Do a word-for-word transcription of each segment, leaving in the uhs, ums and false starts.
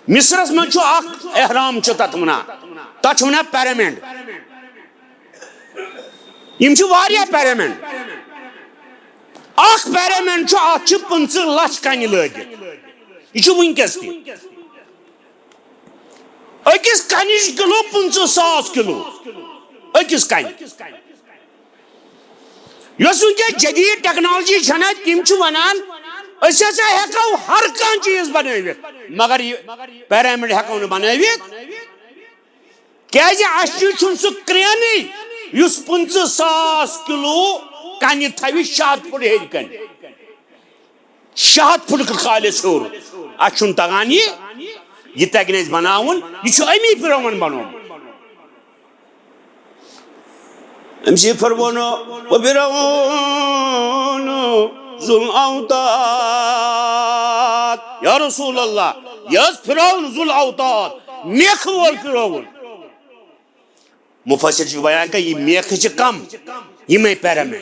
مصرس منٛز چھُ اکھ اہرام، چھُ تتھ ونان، تتھ چھِ ونان پیرامڈ۔ یِم چھِ واریاہ پیرامڈ۔ اکھ پیرامڈ چھُ، اتھ چھِ پٕنٛژٕہ لچھ کنہِ لٲگِتھ۔ یہِ چھُ وٕنکیٚس تہِ۔ أکِس کنہِ چھِ کِلوٗ پٕنٛژٕہ ساس کِلوٗ۔ أکِس کنہِ۔ یۄس وٕنکیٚس جدید ٹیکنالوجی چھنہ، تِم چھِ ونان، أسۍ ہسا ہیٚکو ہر کانٛہہ چیٖز بنٲوِتھ، مگر یہِ پیرامڈ ہیٚکو نہٕ بنٲوِتھ، کیازِ اَسہِ نِش چھُنہٕ سُہ کرینٕے یُس پٕنٛژٕہ ساس کِلوٗ کنہِ تھاوِ شےٚ ہتھ فُٹ ہیٚرِ کنہِ۔ شےٚ ہتھ فُٹ کھالٮ۪س ہیوٚر۔ اَسہِ چھُنہٕ تگان یہِ، یہِ تگہِ نہٕ اَسہِ بناوُن، یہِ چھُ اَمی فرعون بنومُت۔ أمۍ سٕے فرعون، و فرعون ذو الاوتاد۔ یا رسول اللہ، یہِ حظ فرعون ذو الاوتاد، میکھٕ وول فرعون۔ مفسر چھُ بیان کران، یہِ میکھٕ چھِ کم، یِمے پیرامڈ۔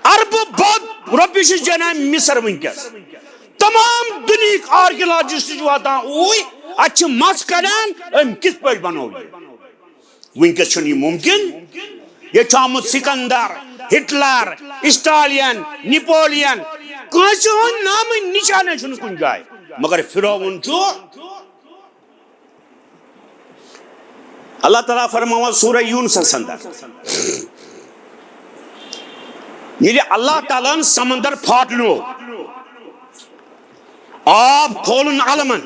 اربہٕ بوٚد رۄپیہِ چھِ زینان مصر وٕنکیٚس۔ تمام دُنیہٕکۍ آرکیالجسٹ چھِ واتان اوٗرۍ، اتہِ چھِ مس کڑان، أمۍ کِتھ پٲٹھۍ بنوو یہِ؟ وٕنکیٚس چھُنہٕ یہِ مُمکِن۔ ییٚتہِ چھُ آمُت سکندر، ہٹلر، اسٹالین، نپولین، کٲنٛسہِ ہُنٛد نامٕے نشانٕے چھُنہٕ کُنہِ جایہِ۔ مگر فرعون چھُ۔ اللہ تعالیٰ فرماوان سورہ یونسس اندر، ییٚلہِ اللہ تعالیٰ ہن سمندر پھاٹنوو، آب کھولُن علمن،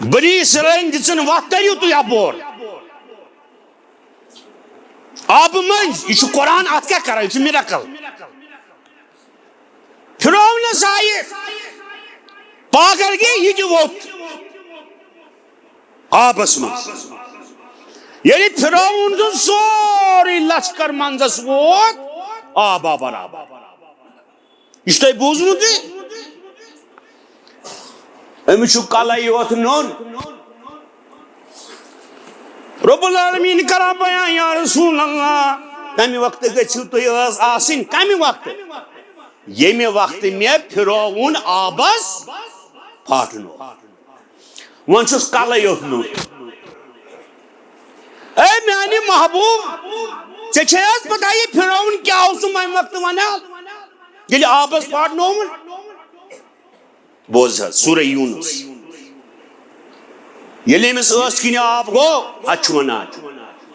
بنی اسرائیل دِژٕن وتھ، کٔرِو تُہۍ اپور۔ آبہٕ مٔنٛزۍ، یہِ چھُ قرآن، اتھ کیٛاہ کران؟ یہِ چھُ miracle۔ فرعونس آیہِ پاگلگی، یہِ تہِ ووٚتھ آبس منٛز۔ ییٚلہِ فرعون سُنٛد سورُے لشکر منٛزس ووت، آب آو برابر۔ یہِ چھُ تۄہہِ بوٗزمُتٕے؟ أمِس چھُ کلے یوت نوٚن۔ رب العالمین کران بیان، یا رسول اللہ، تمہِ وقتہٕ گٔژھِو تُہۍ ٲس آسٕنۍ۔ کمہِ وقتہٕ؟ ییٚمہِ وقتہٕ مےٚ فرعون آبس پھاٹنوو۔ وۄنۍ چھُس کلے یوت نوٚن۔ اے میانہِ محبوب، ژےٚ چھے حظ پتہ یہِ فرعون کیٛاہ اوس سُہ امہِ وقتہٕ ونان، ییٚلہِ آبس پھاٹنووُن؟ بوز حظ، سورہ یونس۔ ییٚلہِ أمِس ٲس کِنۍ آب گوٚو، اتھ چھُ ونان،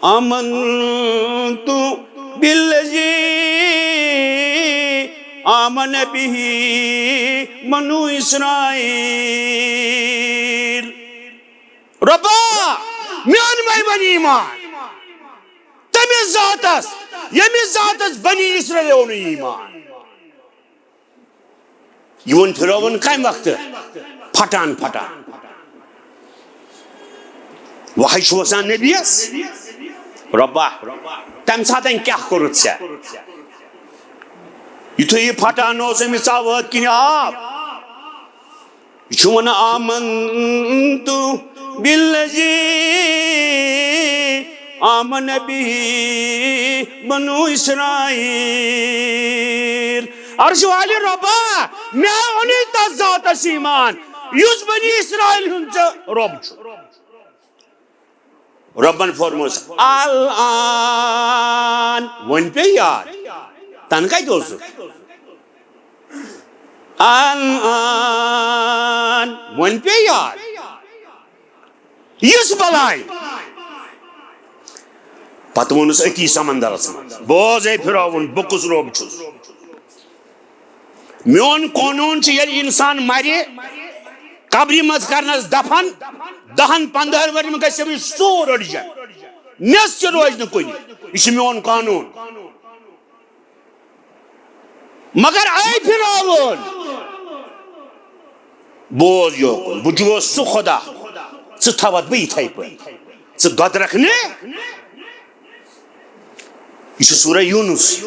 آمنت بالذی آمن بہ بنو اسرائیل۔ رۄبا، مےٚ اوٚن وۄنۍ وۄنۍ ایمان تٔمِس ذاتس، ییٚمِس ذاتس بنی اسرائیل اوٚن ایمان۔ یہِ ووٚن فرعون کمہِ وقتہٕ؟ پھٹان پھٹان۔ وحی چھُ وسان نبیس، رۄبا، تمہِ ساتن کیٛاہ کوٚرُتھ ژےٚ؟ یُتھُے یہِ پھٹان اوس، أمِس ژاو أتھۍ کِنۍ آب۔ یہِ چھُ وَنان، آمنت بالذی آمن بہ بنو اسرائیل۔ عرش والہِ رۄبا، مےٚ اوٚنُے تَتھ ذاتس ایمان، یُس بنی اسرائیل ہُنٛد ژےٚ رۄب چھُ۔ رۄبن فرمووُس، الان وۄنۍ پیٚیہِ یاد، تنہٕ کتہِ اوسُکھ؟ الان وۄنۍ پیٚیہِ یاد، یِژھ بلاے۔ پتہٕ ووٚنُس أتی سمندرس منٛز، بوز اے فرعون، بہٕ کُس رۄب چھُس؟ میون قونوٗن چھُ، ییٚلہِ انسان مرِ، قبرِ منٛز کرنس دفن، دہن پندہن ؤرین گژھِ أمِس سور أڑجن، میٚژ تہِ روزِ نہٕ کُنہِ۔ یہِ چھُ میون قونوٗن۔ مگر اے فرعون، بوز یوکُن، بہٕ چھُس سُہ خدا، ژٕ تھاوتھ بہٕ یِتھے پٲٹھۍ، ژٕ دۄدرکھ نہٕ۔ یہِ چھُ سورہ یونس۔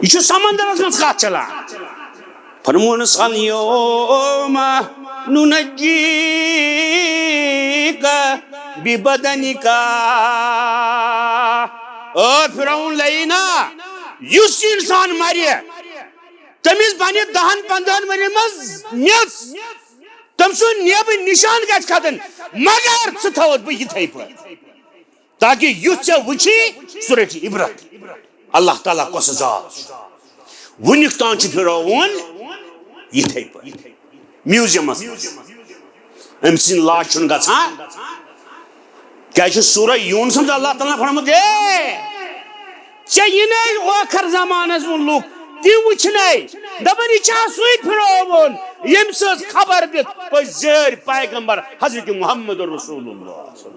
یہِ چھُ سمندرس منٛز کتھ چلان۔ فرمونس، الیوم ننجیک ببدنک۔ او فرعون لعینا، یُس انسان مرِ، تٔمِس بنہِ دَہَن پنٛدہَن ؤرین منٛز میٚژ۔ تٔمۍ سُنٛد نیبٕے نِشان گژھِ ختم، مگر سُہ تھاوَتھ بہٕ یِتھَے پٲٹھۍ، تاکہِ یُتھ ژےٚ وٕچھی، سُہ رَٹہِ عبرت۔ اللہ تعالیٰ کۄس ذات چھُ؟ وٕنیُک تام چھُ فرعون یِتھَے پٲٹھۍ میوٗزیمَس منٛز۔ أمۍ سٕنٛدۍ لاش چھُنہٕ گژھان۔ کیٛازِ چھُ سورہ یوٗنسَس منٛز اللہ تعالیٰ ہَن فرمومُت، "اے، ژےٚ یِنے ٲخر زمانَس منٛز لُکھ، تِم وٕچھنے، دَپَن، یہِ چھا سُے فرعون، ییٚمۍ سٕنٛز خبر دِتھ پٔتۍ زٲرۍ پیغمبر حضرت محمد رسول اللہ؟"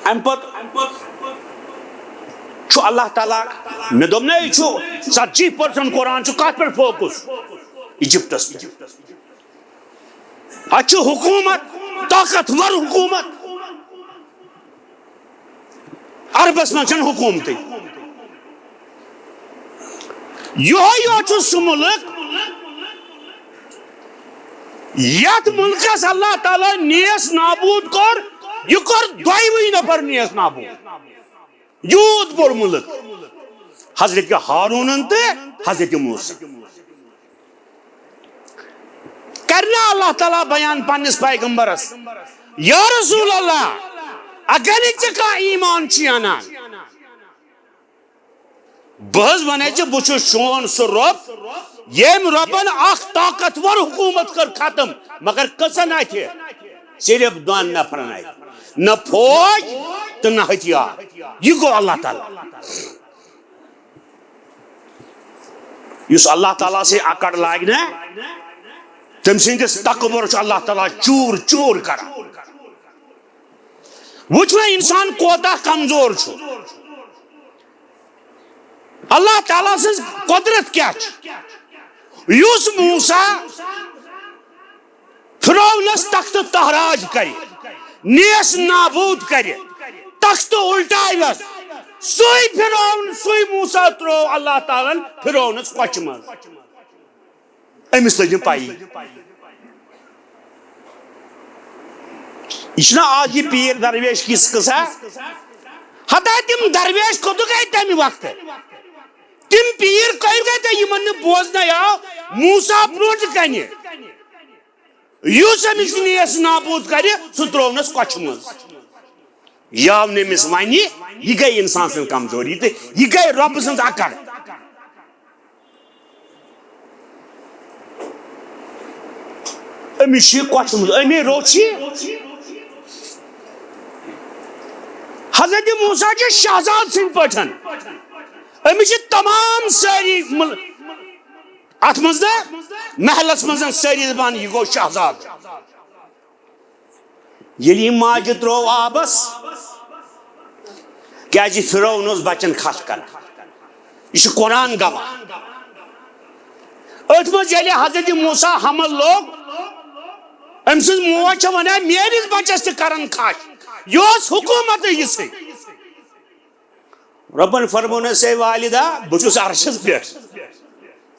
امہِ پتہٕ چھُ اللہ تعالیٰ، مےٚ دوٚپ نہ، یہِ چھُ ژتجی پٔرسنٹ قرآن چھُ کتھ پٮ۪ٹھ فوکس؟ ایجپٹس پٮ۪ٹھ۔ اتہِ چھُ حکومت، طاقتور حکومت۔ عربس منٛز چھنہٕ حکومتٕے۔ یِہوٚے یوت چھُ سُہ مُلک، یتھ مُلکس اللہ تعالیٰ نیس نابود کوٚر۔ یہِ کوٚر دۄیوٕے نفر نیس نابود۔ یوٗت بوٚڑ مُلک، حضرت ہارونن تہٕ حضرت موسیٰ۔ کرِ نا اللہ تعالیٰ بیان پننِس پیغمبرس، "یا رسول اللہ، اگر نہٕ ژےٚ کانٛہہ ایمان چھُے انان، بہٕ حظ ونَے ژےٚ، بہٕ چھُس چون سُہ رۄب، ییٚمۍ رۄبن اکھ طاقتور حکومت کٔر ختم، مگر کٔژن اتھِ؟ صرف دۄن نفرن اتھِ، نہ فوج تہٕ نہ ہتھیار۔" یہِ گوٚو اللہ تعالیٰ۔ یُس اللہ تعالیٰ سٕے اکڑ لاگہِ نا، تٔمۍ سٕنٛدِس تکبر چھُ اللہ تعالیٰ چوٗر چوٗر کران۔ وٕچھ وۄنۍ انسان کوتاہ کمزور چھُ۔ اللہ تعالیٰ سٕنٛز قۄدرت کیٛاہ چھِ؟ یُس موسیٰ فرعونس تخت تہراج کرِ، نیس نابود کرِ، تخت الٹاوس، سُے فرعون، سُے موسیٰ ترٛوو اللہ تعالیٰ ہن فرعونس کۄچھِ منٛز۔ أمِس لٔج نہٕ پَیی۔ یہِ چھُنہ آز یہِ پیٖر درویش کِس قٕصہ؟ ہتا تِم درویش کوٚت گٔے تَمہِ وقتہٕ؟ تِم پیٖر کٔمۍ گٔے تہٕ یِمن نہٕ بوزنَے آو موسیٰ برونٛٹھ کنہِ؟ یُس أمِس نیس نابود کرِ، سُہ ترٛوونس کۄچھِ منٛز۔ یہِ آو نہٕ أمِس وَنہِ، یہِ گٔے اِنسان سٕنٛز کمزوری تہٕ یہِ گٔے رۄبہٕ سٕنٛز اکڑ۔ أمِس چھِ یہِ کۄچھِ منٛز، أمۍ ہے روٚچھ یہِ۔ حضرت موسیٰ چھِ شہزاد سٕنٛدۍ پٲٹھۍ۔ أمِس چھِ تمام سٲری مل-، اتھ منٛز نہ محلس منٛز سٲری دپان، "یہِ گوٚو شہزاد۔" ییٚلہِ یہِ ماجہِ ترٛوو آبس، کیازِ فرعون اوس بچن کھٹھ کران۔ یہِ چھُ قرآن گواہ۔ أتھۍ منٛز ییٚلہِ حضرت موسیٰ حمل لوگ، أمۍ سٕنٛز موج چھےٚ ونان، "میٲنِس بچس تہِ کرن کھٹھ۔" یہِ اوس حکومتٕے یِژھٕے۔ رۄبن فرمونس، "اے والدہ، بہٕ چھُس عرشس پٮ۪ٹھ،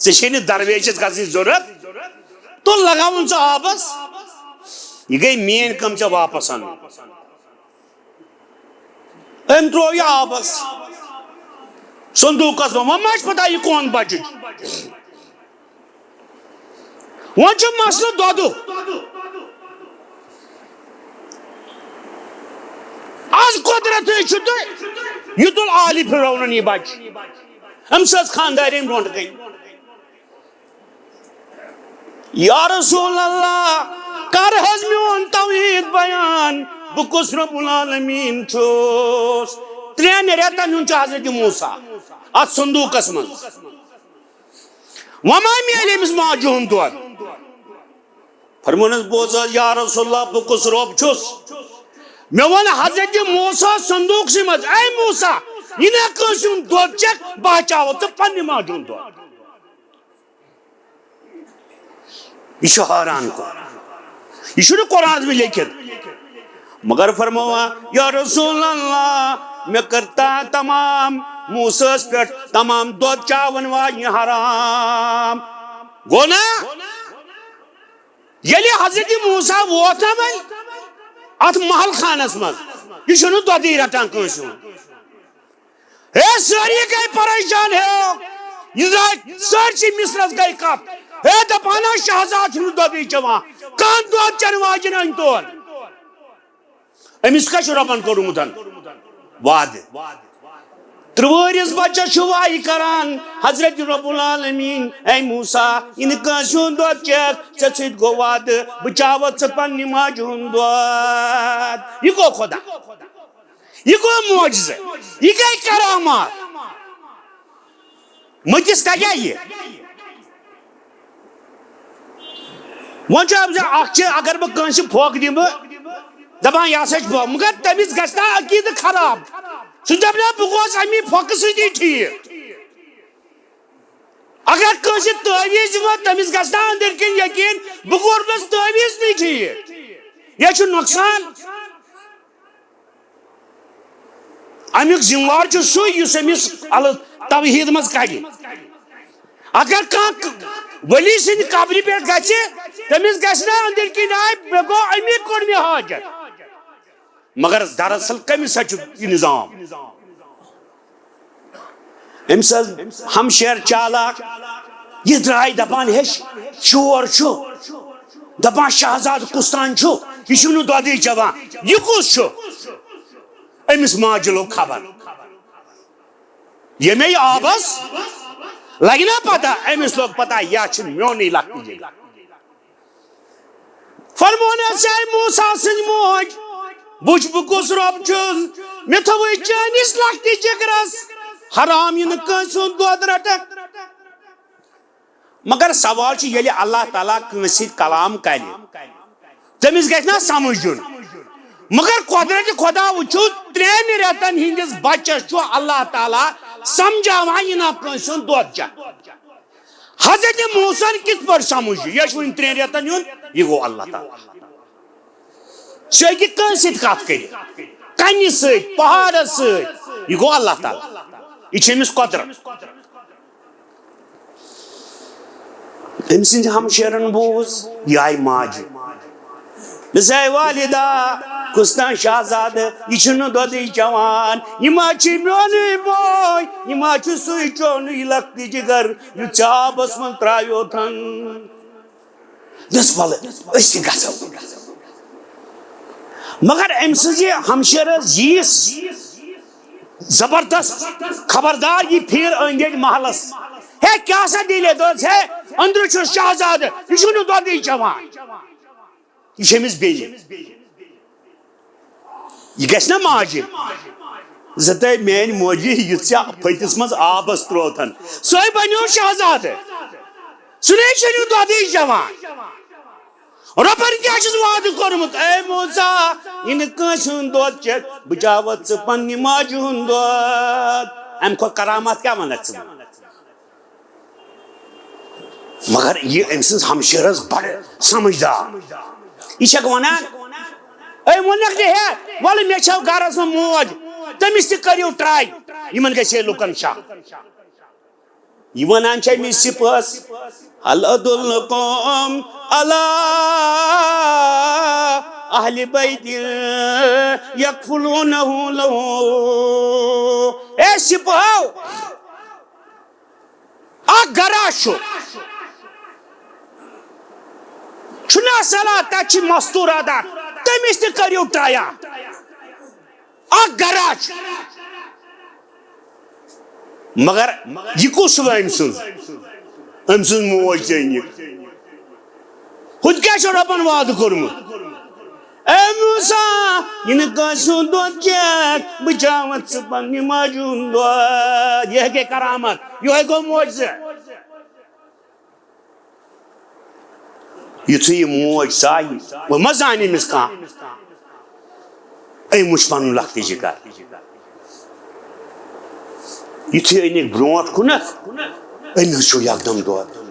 ژےٚ چھے نہٕ درویشس گژھنٕچ ضروٗرت، تُل لگاوُن ژٕ آبس، یہِ گٔے میٲنۍ کٲم ژےٚ واپس انُن۔" أمۍ ترٛوو یہِ آبس، صندوٗقس منٛز، وۄنۍ ما چھِ پتہ یہِ کون بچہِ چھُ۔ وۄنۍ چھُ مسلہٕ دۄدُک۔ از قۄدرتٕے چھُ تہٕ یہِ تُل آلہِ فرعونن یہِ بچہِ۔ أمۍ سٕنٛز خانٛدارِنۍ برونٛٹھ گٔے۔ یا رسول اللہ، کر حظ میون توحید بیان، بہٕ کُس رب العالمین چھُس۔ ترٛٮ۪ن رٮ۪تن ہُنٛد چھُ حضرت موسیٰ اتھ صندوٗقس منٛز۔ وۄنۍ ما میلہِ أمِس ماجہِ ہُنٛد دۄد؟ فرمونس، بوز حظ یا رسول اللہ، بہٕ کُس رۄب چھُس؟ مےٚ ووٚن حضرت موسیٰ صندوٗقسٕے منٛز، اے موسیٰ، یہِ نہ کٲنٛسہِ ہُنٛد دۄد چٮ۪کھ، بہٕ ہا چاوٕ ژٕ پننہِ ماجہِ ہُنٛد دۄد۔ یہِ چھُ حٲران کُن۔ یہِ چھُنہٕ قرآنس منٛز لیکھِتھ۔ مگر فرماوان، یا رسول اللہ، مےٚ کٔر تا-، تمام موسیٰ ہس پٮ۪ٹھ تمام دۄد چاون واجنہِ حرام۔ گوٚو نا؟ ییٚلہِ حضرت موسیٰ ووت نا وۄنۍ اتھ محل خانس منٛز، یہِ چھُنہٕ دۄدٕے رٹان کٲنٛسہِ ہُنٛد۔ ہے، سٲری گٔے پریشان۔ ہے، یہِ درٛاے سٲرسٕے مصرس گٔے کتھ۔ ہے، دپان ہا شہزاد چھُنہٕ دۄدٕے چٮ۪وان، کانٛہہ دۄد چٮ۪نہٕ واجٮ۪ن أنۍ تون۔ أمِس کیٛاہ چھُ رۄبن کوٚرمُت وعدٕ؟ ترٛےٚ وُہرِس بچس چھُ وعی کران حضرت رب العالمین، اے موسیٰ، یہِ نہٕ کٲنٛسہِ ہُنٛد دۄد چٮ۪کھ، ژےٚ سۭتۍ گوٚو وعدٕ، بہٕ چاوتھ ژٕ پننہِ ماجہِ ہُنٛد دۄد۔ یہِ گوٚو خدا، یہِ گوٚو معجزٕ، یہِ گٔے کرامات۔ مٔتِس تَگیٛا یہِ؟ وۄنۍ چھُ اَکھ چیٖز، اگر بہٕ کٲنٛسہِ پھۄکھ دِمہٕ، دَپان، "یہِ ہسا چھُ پھۄکھ"، مگر تٔمِس گژھِ نا عقیٖدٕ خراب؟ سُہ دَپہِ نا، "بہٕ گوس اَمی پھۄکھٕ سۭتی ٹھیٖک"۔ اگر کٲنٛسہِ تعویٖذ دِمو، تٔمِس گژھِ نا أنٛدٕرۍ کِنۍ یقیٖن، "بہٕ کوٚرنَس تعویٖذ نٕے ٹھیٖک"؟ یہِ چھُ نۄقصان۔ اَمیُک ذمہٕ وار چھُ سُے، یُس أمِس ال-، توحیٖد منٛز کَڑِ۔ اگر کانٛہہ ک-، ؤلی سٕنٛدِ قبرِ پٮ۪ٹھ گژھِ، تٔمِس گژھِ نہ أنٛدٕرۍ کِنۍ، "آے، مےٚ گوٚو، أمی کوٚر مےٚ حاجت"۔ مگر دراصل کٔمِس سۭتۍ چھُ یہِ نظام؟ أمۍ سٕنٛز ہمشیر چالاک، یہِ درٛاے دَپان، "ہے، شور چھُ، دَپان شہزادٕ کُس تام چھُ، یہِ چھُنہٕ دۄدٕے چٮ۪وان، یہِ کُس چھُ؟" أمِس ماجہِ لوٚگ خبر، ییٚمے آبس لگہِ نا پتہ، أمِس لوٚگ پتہ، یہِ چھُ میونُے لۄکٹہِ جگر۔ فرمونس، اے موسیٰ سٕنٛز موج، وٕچھ بہٕ کُس رۄب چھُس، مےٚ تھوٚوُے چٲنِس لۄکٹِس جگرس حرام، یہِ نہٕ کٲنٛسہِ ہُنٛد دۄد رٹکھ۔ مگر سوال چھُ، ییٚلہِ اللہ تعالیٰ کٲنٛسہِ سۭتۍ کلام کرِ، تٔمِس گژھِ نا سمجھ یُن؟ مگر قۄدرتِ خۄدا وٕچھِو، ترٛٮ۪ن رٮ۪تن ہٕنٛدِس بچس چھُ اللہ تعالیٰ سمجھاوان، یہِ نہ کٲنٛسہِ ہُنٛد دۄد چٮ۪تھ۔ حضرت موسیٰ ہن کِتھ پٲٹھۍ سمجھ یہِ؟ یہِ چھُ وُنہِ ترٛٮ۪ن رٮ۪تن ہُنٛد، یہِ گوٚو اللہ تعالیٰ۔ سُہ ہیٚکہِ کٲنٛسہِ سۭتۍ کتھ کٔرِتھ، کنہِ سۭتۍ، پہاڑس سۭتۍ، یہِ گوٚو اللہ تعالیٰ۔ یہِ چھِ أمِس قۄدرت۔ أمۍ سٕنٛدِ ہمشیرن بوٗز، یہِ آیہِ ماجہِ۔ دوٚپُس، اے والدہ، کُس تام شہزادٕ، یہِ چھُنہٕ دۄدٕے چٮ۪وان، یہِ ما چھُ میونُے بوے، یہِ ما چھُ سُے چونُے لۄکٹہِ جگر، یُس ژےٚ آبس منٛز ترٛایوتھن؟ دوٚپُس، وَلہٕ، أسۍ تہِ گژھو۔ مگر أمۍ سٕنٛز یہِ ہمشیر ٲس ییٖژ زبردست، خبردار، یہِ پھِر أنٛدۍ أنٛدۍ محلس۔ ہے، کیٛاہ سا دٔلیٖل؟ دوٚپُس، ہے، أنٛدرٕ چھُ شہزادٕ، یہِ چھُنہٕ دۄدٕے چٮ۪وان۔ یہِ چھِ أمِس بیٚنہِ۔ یہِ گژھِ نا ماجہِ؟ زِ تۄہہِ میٛانہِ موجہِ یہِ ژےٚ پھٔتِس منٛز آبس ترٛووتھن، سۄے بنیو شہزادٕ۔ سُہ نے چھُنہٕ دۄدٕے چٮ۪وان۔ رۄبن کیٛاہ چھُس وعدٕ کوٚرمُت؟ اے موسیٰ، یہِ نہٕ کٲنٛسہِ ہُنٛد دۄد چٮ۪تھ، بہٕ چاوتھ ژٕ پننہِ ماجہِ ہُنٛد دۄد۔ امہِ کھۄتہٕ کرامات کیٛاہ ونکھ ژٕ؟ مگر یہِ أمۍ سٕنٛز ہمشیرس بڑٕ سمجھدار۔ یہِ چھکھ ونان، أمۍ ووٚنکھ نہٕ، ہے، وَلہٕ مےٚ چھو گرس منٛز موج، تٔمِس تہِ کٔرِو ٹراے، یِمن گژھِ ہے لُکن شک۔ یہِ ونان چھِ أمِس سِپہس، "هل أدلكم على أهل بيت يكفلونه له؟" اے سِپہو، اکھ گرا چھُ، چھُنہ صلاح، تتہِ چھِ مستورات اکھ، تٔمِس تہِ کٔرِو ٹرایا۔ اکھ گرا چھُ۔ مگر یہِ کُس چھُ أمۍ سُنٛد؟ أمۍ سٕنٛز موج تہِ أنِکھ۔ ہُتہِ کیٛاہ چھُ رۄبن وعدٕ کوٚرمُت؟ اے موسیٰ، یہِ نہٕ کٲنٛسہِ ہُنٛد دۄد چٮ۪کھ، بہٕ چاوتھ ژٕ پننہِ ماجہِ ہُنٛد دۄد۔ یہِ ہے گٔے کرامت، یِہوٚے گوٚو معجزٕ۔ یُتھُے یہِ موج ژایہِ، وۄنۍ ما زانہِ أمِس کانٛہہ؟ أمۍ وٕچھ پنُن لۄکٹہِ جگر۔ یُتھُے أنِکھ برونٛٹھ کُنتھ، أمۍ حظ چھُ یکدم دۄد۔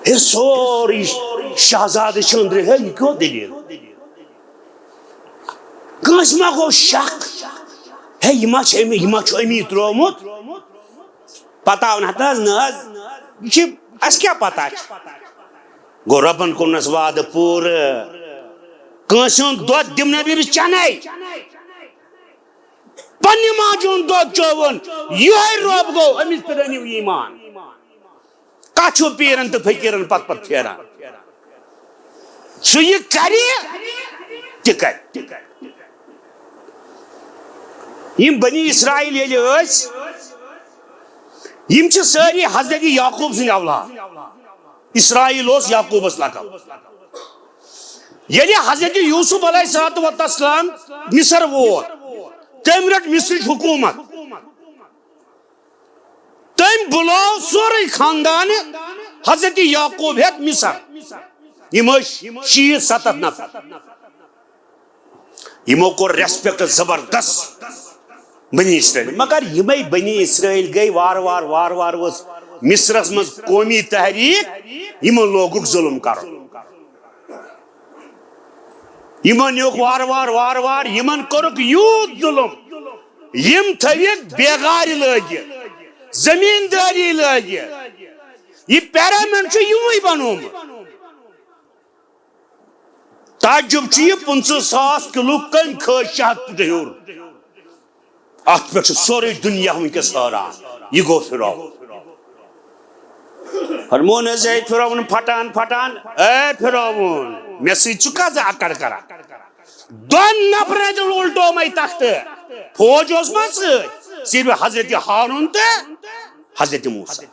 ہے، سورُے شہزادٕ چھُ أنٛدرٕ، ہے، یہِ کیٛاہ دٔلیٖل؟ کٲنٛسہِ ما گوٚو شک؟ ہے، یہِ ما چھُ أمی، یہِ ما چھُ أمی ترٛوومُت؟ پتہ آو نہٕ، ہتہٕ حظ نہٕ حظ، یہِ چھِ، اَسہِ کیٛاہ پتہ چھِ؟ گوٚو رۄبن کوٚرنس وعدٕ پوٗرٕ، کٲنٛسہِ ہُنٛد دۄد دِمہٕ نہٕ بہٕ أمِس چٮ۪نے۔ ماجہِ ہُنٛد دۄد چووُن، یِہوٚے رۄب گوٚو، أمِس پٮ۪ٹھ أنِو ایمان۔ کَتھ چھُو پیٖرن تہٕ فقیٖرن پتہٕ پتہٕ پھیران؟ سُہ یہِ کرِ، تہِ کرِ۔ یِم بنی اسرائیل ییٚلہِ ٲسۍ، یِم چھِ سٲری حضرت یعقوب سٕنٛدۍ اولاد۔ اسرائیل اوس یعقوبس لقب۔ ییٚلہِ حضرت یوسف علیہ الصلوۃ والسلام مصر ووت، تٔمۍ رٔٹ مصرٕچ حکوٗمت۔ تٔمۍ بُلوو سورُے خاندان حضرت یعقوب ہیتھ مصر۔ یِم ٲسۍ شیٖتھ ستتھ نفر۔ یِمو کوٚر ریسپیکٹ زبردست بنی اسرائیل، مگر یِمے بنی اسرائیل گٔے وارٕ وارٕ وارٕ وارٕ ؤژھ مصرس منٛز قومی تحریک، یِمن لوگُکھ ظلم کرُن۔ یِمن نیوٗکھ وارٕ وارٕ وارٕ وارٕ، یِمن کوٚرُکھ یوٗت ظلم، یِم تھٲوِکھ بیگارِ لٲگِتھ، زٔمیٖندٲری لٲگِتھ۔ یہِ پیرامنٹ چھُ یِموٕے بنوومُت۔ تعجب چھُ یہِ، پٕنٛژٕہ ساس کِلوٗ کٔمۍ کھٲج شہد پٮ۪ٹھ ہیوٚر؟ اَتھ پٮ۪ٹھ چھُ سورُے دُنیا وٕنکیٚس حٲران۔ یہِ گوٚو فرعون۔ فرمون حظ، اے فرعون پھٹان پھٹان، اے فرعون، مےٚ سۭتۍ چھُکھا ژٕ اکڑ کران؟ دۄن نفرن تہِ الٹومے تختہٕ۔ فوج اوس ما سۭتۍ؟ صرف حضرت ہارون تہٕ حضرت موسیٰ۔